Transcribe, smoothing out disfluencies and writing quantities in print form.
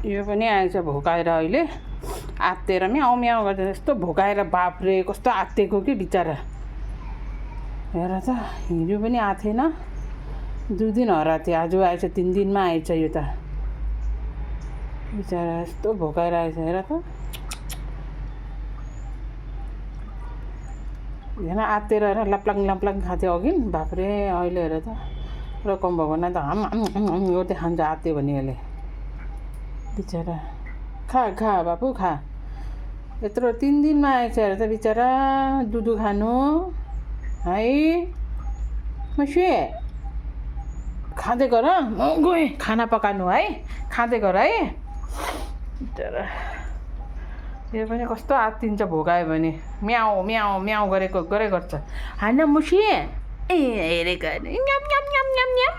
यो पनि आएछ भोकाएर अहिले आत्तेर म्याउ म्याउ गर्दा यस्तो भोकाएर बाफ्रे कस्तो आत्तेको कि बिचरा हेर त हिजो पनि आएको थिएन 2 दिन हराएको थियो आज आएछ 3 दिनमा आएछ यो त बिचरा यस्तो भोकाएर आएछ हेर त हेर आत्तेर हेर लाप्लाङ लाप्लाङ खाथ्यो अघि बाफ्रे अहिले हेर त रकम भगवान त हम गर्दै खान्छ आत्यो भने यसले बिचरा खा खा बाबु खा यत्रो 3 दिनमा आएछ हेर त बिचरा दुधु खानु है मसी खाँदै गर म गएँ खाना पकाउनु है खाँदै गर है बिचरा यो पनि कस्तो आत्तिन्छ भोकायो भने म्याउ म्याउ म्याउ गरेको गर्छ होइन मुसी ए हेरेको न्याम न्याम न्याम न्याम न्याम